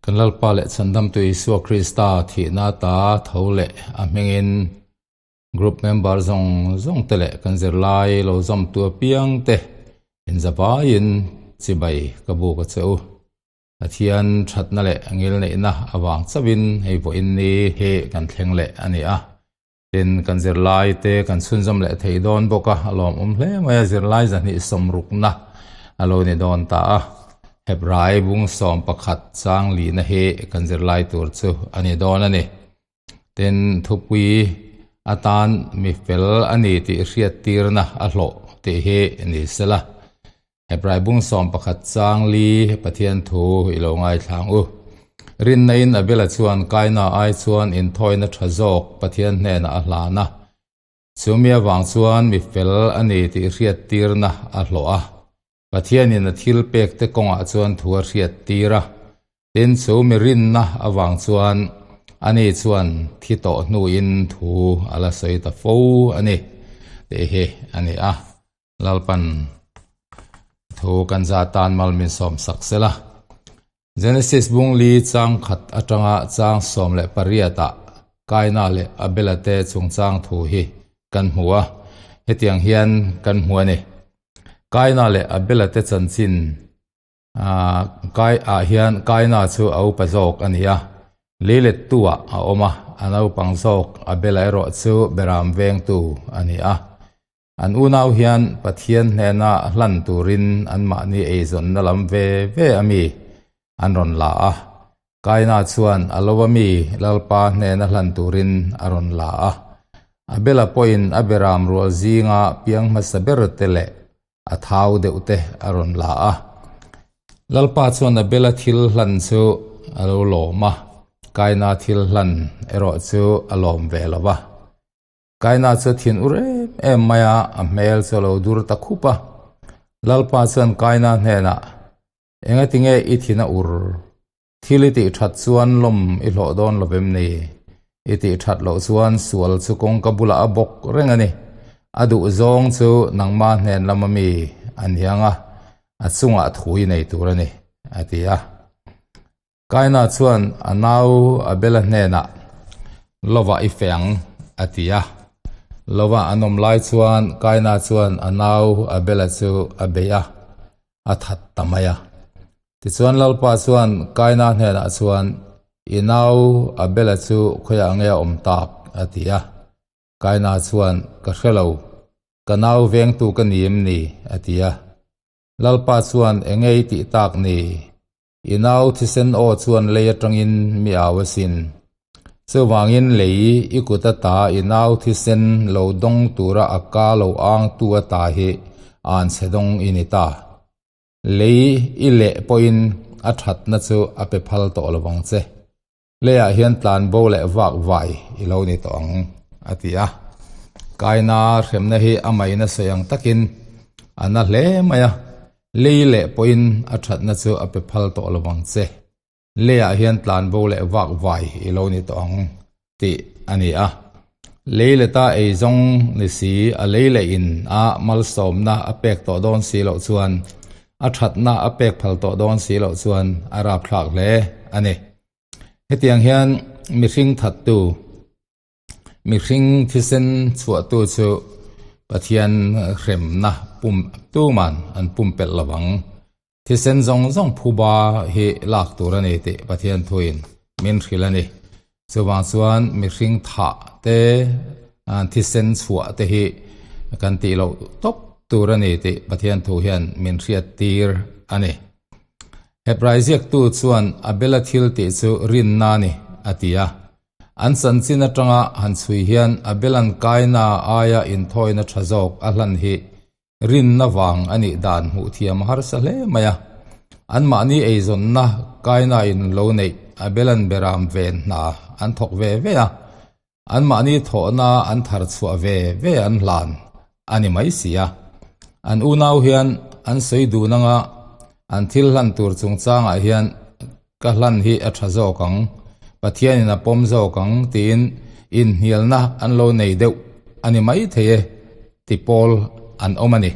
Kan Lalpa leh Chhandamtu Isua Krista thihna ata tho leh a hmingin group member zawng zawng te leh kan zirlai lo zawmtu apiang te inzavaiin chibai ka buk a che u. Pathian thatna leh ngilneihna avang chauhin hei vawiin ni hi kan thleng leh a ni a. Tin, kan zirlai te kan chhunzawm leh thei dawn bawk a, a lawmawm hle mai a, zirlai zahnih sawmrukna a lo ni dawn ta a. Hebrai bung 11 chang lihna hi kan zirlai tur chu a ni dawn a ni. Tin, thupui atan mi fel a ni tih hriattirna a hlawh tih hi ni sela. Hebrai bung 11 chang li Pathian thu i lo ngaithlang u. Rinna in Abela chuan Kaina ai chuan inthawina tha zawk Pathian hnenah a hlan a. Chumi avang chuan mi fel a ni tih hriattirna a hlawh a. Pathianin a thil pekte kawngah chuan thu a hriattir a. Tin, chu mi rinna avang chuan ani chuan thi tawh hnuin thu a la sawi ta fo a ni tih hi a ni a. Lalpan thu kan za tan mal min sawm sak sela. Genesis bung li chang khat atanga chang 18 ah Kaina leh Abela te chungchang thu hi kan hmu a, hetiang hian kan hmu a ni. Kaina leh Abela te chanchin Kai ah hian Kaina chu a upa zawk a ni a, leilettu ah a awm a, a naupang zawk Abela erawh chu beram vengtu a ni a. An unau hian Pathian hnena hlan turin anmahni eizawnna lam ve ve a mi an rawn la a. Kaina chuan a lo a mi Lalpa hnena hlan turin a rawn la a. Abela pawhin a beram rual zinga piang hmasa ber te leh a thau deuh te a rawn la a. Lalpa chuan Abela thil hlan chu a lo lawm a, Kaina thil hlan erawh chu a lawm ve lo va. Kaina chu a thin ur em em mai a, a hmel chu a lo dur ta khup a. Lalpa chuan Kaina hnenah, Engati nge i thin a ur? Thil i tih that chuan lawm i hlawh dawn lo vem ni? I tih that loh chuan sual chu kawngka bulah a bawk reng a ni. A duh zawng chu nangma hnen lama mi a niang a, a chungah thu i nei tur a ni, a ti a. Kaina chuan a nau Abela hnenah, Lova i feh ang, a ti a. Lova an awm lai chuan Kaina chuan a nau Abela chu a bei a, a that ta mai a. Tichuan Lalpa chuan Kaina hnenah chuan, I nau Abela chu khawiah nge a awm tak? a ti a. Kaina chuan, Ka hre lo, ka nau vengtu ka ni em ni? a ti a. Lalpa chuan, Enge i tih tak ni? I nau thisen aw chuan lei atangin mi au asin. Chuvangin lei i kut ata i nau thisen lo dawng tura a ka lo ang tu ata hi an chhe dawng i ni ta. Lei i leh pawhin a thatna chu a pe phal tawh lo vang che. Leiah hian tlan bo leh vak vai i lo ni tawh ang, a ti a. Kaina hremna hi a maina sawi ang takin a na hle mai a, lei leh pawhin a thatna chu a pe phal tawh lo vang che. Leiah hian tlan bo leh vak vai i lo ni tawh ang, tih a ni a. Lei leta ei zawng ni si, a lei leh in a malsawmna a pek tawh dawn si loh chuan, a thatna a pek phal tawh dawn si loh chuan a rapthlak hle a ni. Hetiang hian mihring thattu, mihring thisen chhuahtu chu Pathian hremna pum tuman an pumpelh lo ang. Thisen zawng zawng phuba hi lak tur a ni tih Pathian thuin min hrilh a ni. Chuvang chuan mihring thah te, thisen chhuah te hi kan tih loh tawp tur a ni tih Pathian thu hian min hriat tir a ni. Hebrai ziaktu chuan Abela thil tih chu rinna a ni a ti a. An chanchin atanga han chhui hian Abela'n Kaina aia inthawina tha zawk a hlan hi Rinna vang a nih dan hmuh thiam a harsa hle mai a. Anmahni eizawnna kaina in lo neih a belan beram ven hna an thawk ve ve a. Anmahni thawhna an thar chhuah ve ve an hlan a ni mai si a. An unau hian an sawi dun anga an thil hlan tur chungchangah hian ka hlan hi a tha zawk ang, Pathianin a pawm zawk ang tiin inhnialna an lo nei deuh a ni mai thei e ti pawl an awm a ni.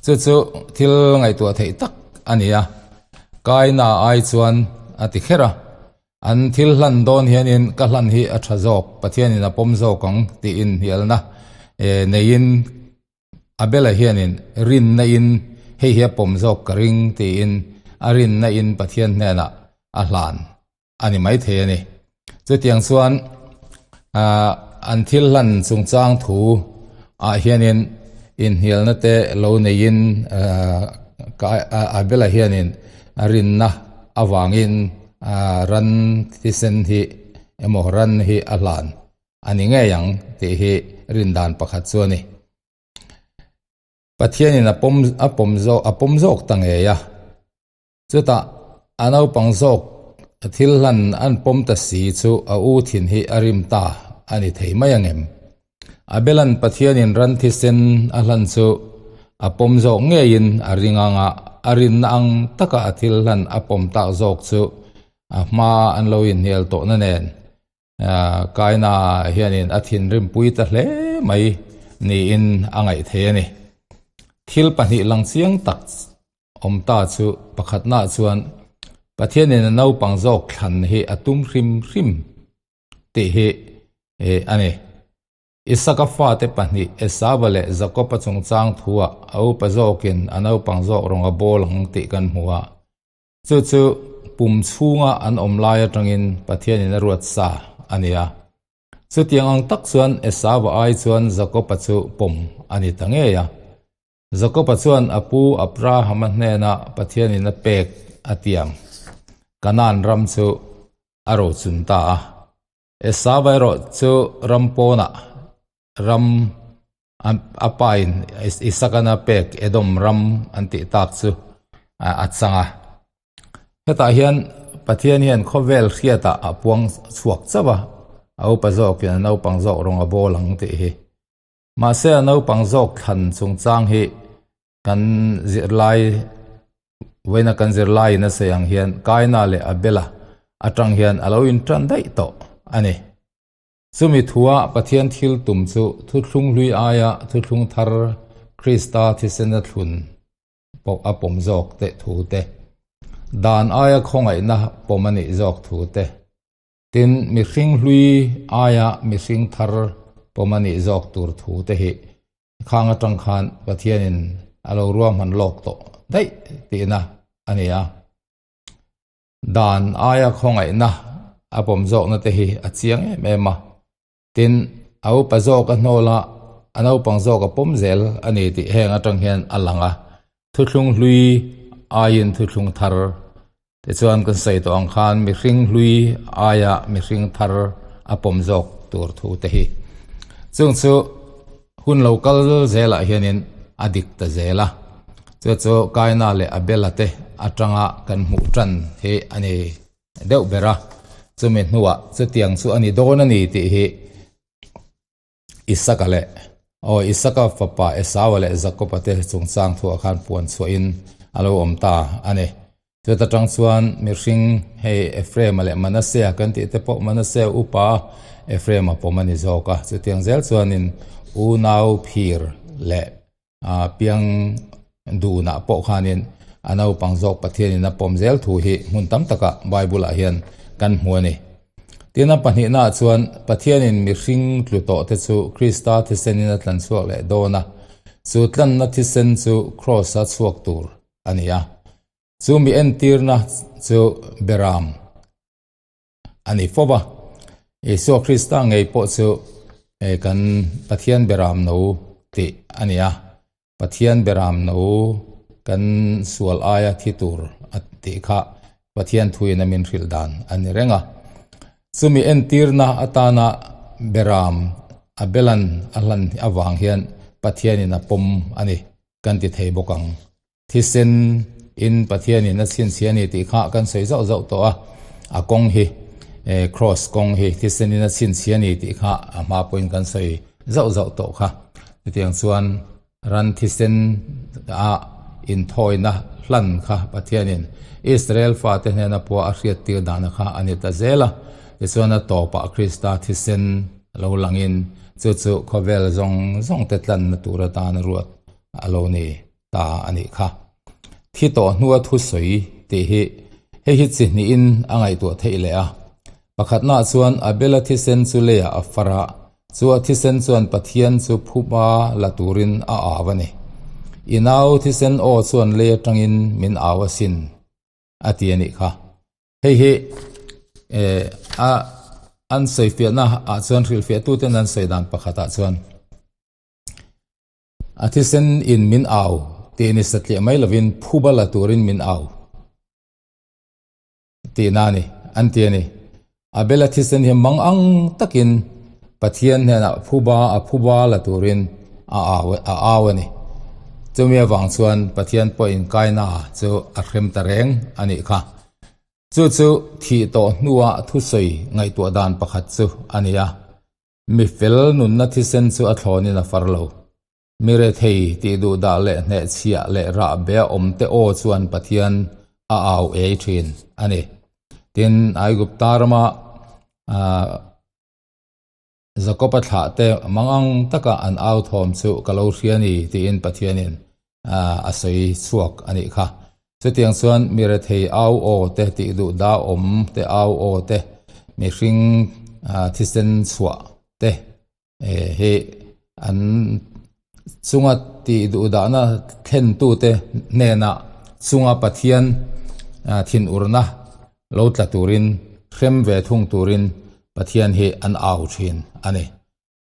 Chu chu thil ngaihtuah theih tak a ni a, Kaina ai chuan a ti kher a. An thil hlan dawn hianin ka hlan hi a tha zawk, Pathianin a pawm zawk ang tiin hnialna neiin Abela hianin rinna in hei hi a pawm zawk ka ring tiin a rinna in Pathian hnenah a hlan a ni maithei a ni. Chutiang chuan an thil hlan chungchang thu ah hianin inhnialna te lo neiin Abela hianin a rinna avangin ran thisen hi emaw ran hi a hlan a ni ngei ang tih hi rindan pakhat chu a ni. Pathianin a pawm a pawm zawk a pawm zawk ta ngei a. Chutah a naupang zawk thil hlan an pawm ta si chu a u thin hi a rim ta a ni thei mai ang em? Abelan Pathianin ran thisen a hlan chu a pawm zawk ngeiin a ring ang a, a rinna ang taka a thil hlan a pawm tak zawk chu a hma an lo inhnial tawhna nen Kaina hianin a thinrimpui ta hle mai niin a ngaih thei a ni. Thil pahnih lang chiang tak awm ta chu pakhatna chuan Pathianin a naupang zawk thlan hi a tum hrim hrim tih hi a ni. Isaka fate pahnih Esava leh Jakoba chungchang thuah a upa zawkin a naupang zawk rawng a bawl ang tih kan hmu a. Chu chu pum chhunga an awm lai atangin Pathianin a ruat sa a ni a. Chutiang ang tak chuan Esava ai chuan Jakoba chu pawm a ni ta ngei a. Jakoba chuan a pu Abrahama hnena Pathianin a pek a tiam Kanaan ram chu a rochun ta a. Esava erawh chu ram pawnah ram a pain Isakan a pek Edom ram an tih tak chu a chang a. Hetah hian Pathian hian khawvel hriatah a puang chhuak chauh a, a upa zawkin a naupang zawk rawng a bawl ang tih hi. Mahse a naupang zawk thlan chungchang hi kan zirlai vawiina kan zirlaiin a sawi ang hian Kaina leh Abela atang hian a lo intan daih tawh a ni. Chumi thua Pathian thil tum chu thuthlung hlui aia thuthlung thar Krista thisena thlun pawh a pawm zawk teh thu te, dan aia khawngaihna pawm a nih zawk thu te, Tin, mihring hlui aia mihring thar pawm a nih zawk tur thu te hi khang atang khan Pathianin a lo ruahman lawk tawh daih tihna a ni a. Dan aia khawngaihna a pawm zawkna te hi a chiang em em a. Tin, a upa zawk a hnawl a, a naupang zawk a pawm zel a ni tih heng atang hian a lang a. Thuthlung hlui aiin thuthlung thar tichuan kan sawi tawh ang khan mihring hlui aia mihring thar a pawm zawk tur thu te hi. Chung chu hun lo kal zelah hianin a dik ta zel a. Chu chu Kaina leh Abela te atanga kan hmuh tan hi a ni. deuh ber a, chumi hnuah chutiang chu a ni dawn a ni tih hi Isaka leh aw Isaka fapa Esaua leh Jakoba te chungchang thuah khan puan chhuahin a lo awm ta a ni. Chuta tang chuan mihring hei Ephraim-a leh Manasea kan tih te pawh Manasea upa Ephraim-a pawm a ni zawk a, chutiang zel chuanin unau phir leh A piang dunah pawh khanin a naupang zawk Pathianin a pawm zel thu hi hmun tam takah Bible-ah hian kan hmu a ni. Tin, a pahnihnaah chuan Pathianin mihring tlu tawhte chu Krista thisenin a tlan chhuak leh dawn a, chu tlanna thisen chu Kraws-a chhuak tur a ni a. Chu mi entirna chu Beram a ni fo va. Isua Krista ngei pawh chu kan Pathian beram no tih a ni a, Pathian beram no kan sual aia thi tur a tih kha Pathian thuin a min hrilh dan a ni reng a. Chumi entirna atana beram a belan a hlan avang hian Pathianin a pawm a ni kan ti thei bawk ang. Thisen in Pathian in a chhinchhiah a ni tih kha kan sawi zauh zauh tawh a, a kawng hi cross kawng hi thisen in a chhinchhiah a ni tih kha a hma pawhin kan sawi zauh zauh tawh kha. Chutiang chuan ran thisen a inthawina hlan kha Pathian in Israel fate hnena pawh a hriattir dana kha a ni ta zel a, tichuan a tawpah Krista thisen lo langin chu chu khawvel zawng zawng te tlanna tur atan a ruat a lo ni. ta a nih kha. Thi tawh hnua thusawi tih hi hei hi chi hnihin a ngaihtuah theih leh a. Pakhatnaah chuan Abela thisen chu leiah a far a, chu a thisen chuan Pathian chu phuba la turin a au a ni. I nau thisen aw chuan lei atangin min au asin, a ti a nih kha. Hei hi a an sawifiahna ah chuan hrilhfiahtuten an sawi dan pakhatah chuan a thisen in min au tih ni satliah mai lovin phuba la turin min au. Tihna a ni, an ti a ni. Abela thisen hi mang ang takin Pathian hnenah phuba a phuba la turin a au a au a ni. Chumi avang chuan Pathian pawhin Kaina chu a hrem ta reng a nih kha. Chu chu thih tawh hnua thusawi ngaihtuah dan pakhat chu a ni a. Mi fel nunna thisen chu a thlawnin a far lo. Mi rethei tih duh dah leh hnehchhiah leh rah be a awm te aw chuan Pathian a au ei thin a ni. Tin, Aigupta rama Jakob-a thlah te mangang taka an au thawm chu ka lo hria ni tiin Pathianin a sawi chhuak a nih kha. Chutiang chuan mi rethei au aw te tih duh dah awm te au aw te mihring thisen chhuah te Hei an chunga tih duh dahna thlentute hnenah chunga Pathian thinurna lo tla turin hrem ve thung turin Pathian hi an au thin a ni.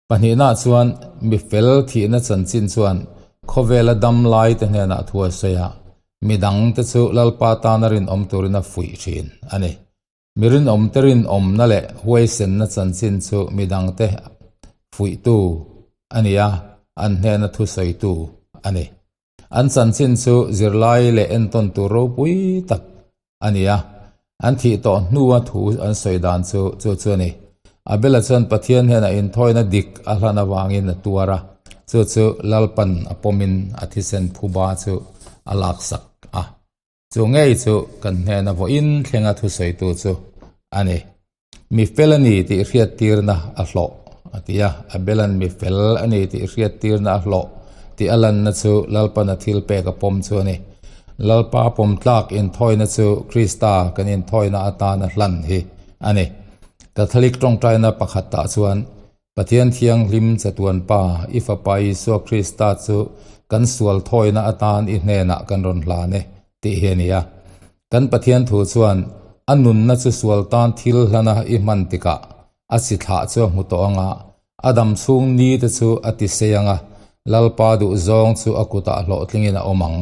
Pahnihnaah chuan mi fel thihna chanchin chuan khawvela dam laite hnenah thu a sawi a, midangte chu Lalpa tana rinawm turin a fuih thin a ni. Mi rinawmte rinawmna leh huaisenna chanchin chu midangte fuihtu a ni a, an hnena thusawitu a ni. An chanchin chu zirlai leh entawn tur ropui tak a ni a, an thih tawh hnua thu an sawi dan chu chu chu a ni. Abela chuan Pathian hnenah inthawina dik a hlan avangin a tuar a, chu chu Lalpan a pawmin a thisen phuba chu a laksak a. Chu ngei chu kan hnena vawiin thlenga thusawitu chu a ni. Mi fel a ni tih hriattirna a hlawh, a ti a. Abela'n mi fel a ni tih hriattirna a hlawh tih a lanna chu Lalpana thil pek a pawm chu a ni. Lalpa pawm tlak inthawina chu Krista kan inthawina atana hlan hi a ni. Catholic tawngtaina pakhatah chuan Pathian Thianghlim Chatuan Pa, i Fapa Isua Krista chu kan sual thawina atan i hnenah kan rawn hlan e, tih hi a ni a. Kan Pathian thu chuan a nunna chu sual tan thil hlana i hman tikah a chi thlah chu a hmu tawh ang a, a dam chhung ni te chu a ti sei ang a, Lalpa duhzawng chu a kutah hlawhtlingin a awm ang.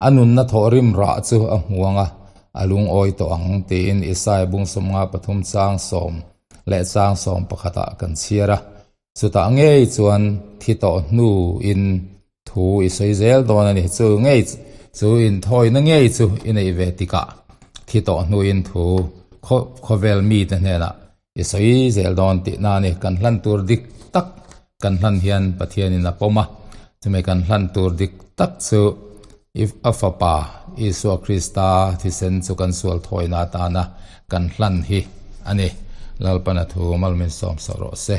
A nunna thawhrim rah chu a hmu ang a, a lungawi tawh ang, tiin Isaiah bung 53 chang sawm leh chang sawm pakhatah kan chhiar a. Chutah ngei chuan thi tawh hnuin thu i sawi zel dawn a ni. Chu ngei chu inthawina ngei chu i neih ve tikah thi tawh hnuin thu khawvel mite hnenah i sawi zel dawn tihna a ni. Kan hlan tur dik tak kan hlan hian Pathianin a pawm a, chumi kan hlan tur dik tak chu a Fapa Isua Krista thisen chu kan sual thawina atana kan hlan hi a ni. Lalpana thu malmin sawm sawh rawh se.